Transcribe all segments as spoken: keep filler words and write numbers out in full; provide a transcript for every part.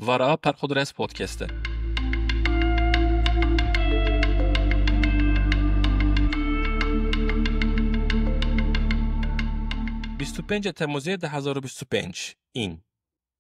Vara Perxudres Podcast e. Bîst û pêncê Temmuzê du hezar û bîst û pênc. În.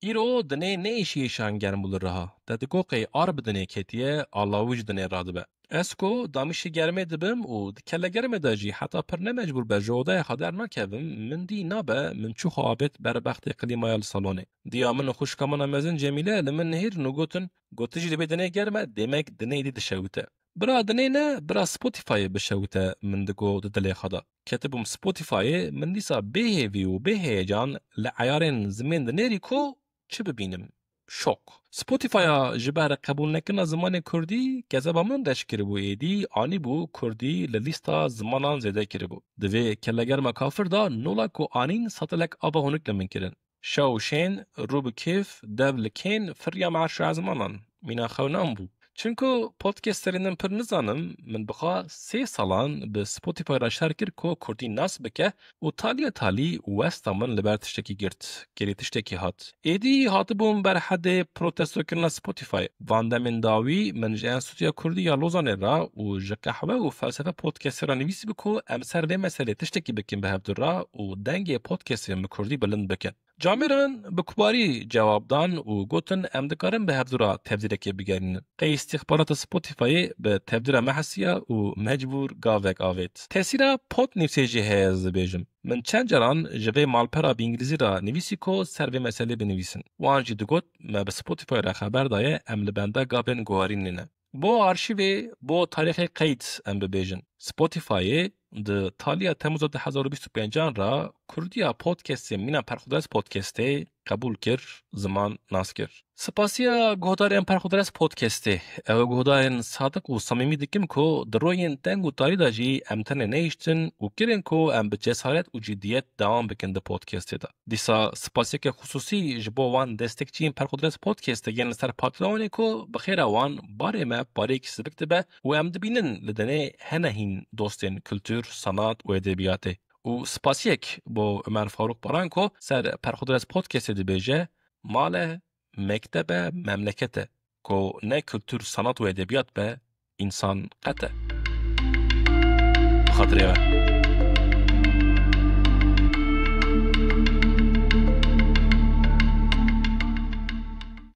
Îro dinê ne êşî êşan germ bû li Riha. Te digo qey ar bi dinê ketiye, a lawij dinê radibe. Ez ku damîşê germê dibim û di kelegermê de jî heta pir ne mecbûr be ji odeya xwe dernakevim, min dî nabe, min çû xwe avêt ber bextê klîmaya li salonê. Diya min û xwişka min a mezin Cemîle li min nihêrin û gotin, got, "Tu jî dibê dinê germ e, demek dinê êdî dişewite." Bira dinê ne, bira Spotifyê bişewite, min digo di dilê xwe de. Ketibûm Spotifyê, min dîsa bê hêvî û bê heyecan li eyarên zimên dinêrî ku çi bibînim? Şok. Spotifya ji ber qebûlnekirina zimanê kurdî kezeba min reş kiribû êdî, anîbû kurdî li lîsta zimanan zêde kiribû. Di vê kelegerma kafir de nola ku anîn satelek ava hûnik li min kirin. Şew şên, rû bi kêf, dev li kên, firya me erşa zimanan. Mîna xewnan bû. Çinku podcastlerên din pir nizanim, min bi xwe sê salan bi Spotify re şer kir ku kurdî nas bike û taliya talî westa min li ber tiştekî girt, gerî tiştekî hat. Êdî hatibûm ber hedê protestokirina Spotify. Van demên dawî min ji Enstitûya Kurdî ya Lozanê re û ji Qehwe û Felsefe Podcastê re nivîsî bû ku em ser vê meselê tiştekî bikin bi hevdu re û dengê podcastên bi kurdî bilind bikin. Camêran bi kubarî cewab dan û gotin, "Em dikarin bi hevdu re tevdîrekê bigerînin." Qey îstîxbarata Spotifyê bi tevdîra me hesiya û mecbûr gavek avêt. Tesîra Podnewsê jî heye, ez dibêjim. Min çend caran ji vê malpera bi îngilîzî re nivîsî ku ser vê meselê binivîsin. Wan jî digot, "Me bi Spotify re xeber daye, em li benda gavên guharînê ne." Bo arşîvê, bo tarîxê qeyd em bibêjin. Spotifyê di taliya Temmûza du hezar û bîst û pêncan re kurdiya podcastê mîna Perxudres Podcastê qebûl kir, ziman nas kir. Spasiya guhdarên Perxudres Podcastê. Ew guhdarên sadiq û samîmî dikim ku di royên teng û tarî de jî em tenê nehiştin û kirin ku em bi cesaret û ciddiyet dewam bikin di podcastê de. Dîsa spasiyeke xisûsî ji bo wan destekçiyên Perxudres Podcastê yên li ser Patreonê ku bi xêra wan barê me parêkî sivik dibe û em dibînin li dinê hene hîn dostên kultur, sanat û edebiyatê. Û spasiyek bo Ömer Faruk Baran ku ser Perxudres Podcastê dibêje, "Mal e, mekteb e, memleket e. Ku ne kultur, sanat û edebiyat be, însan qet e." Bi xatirê we.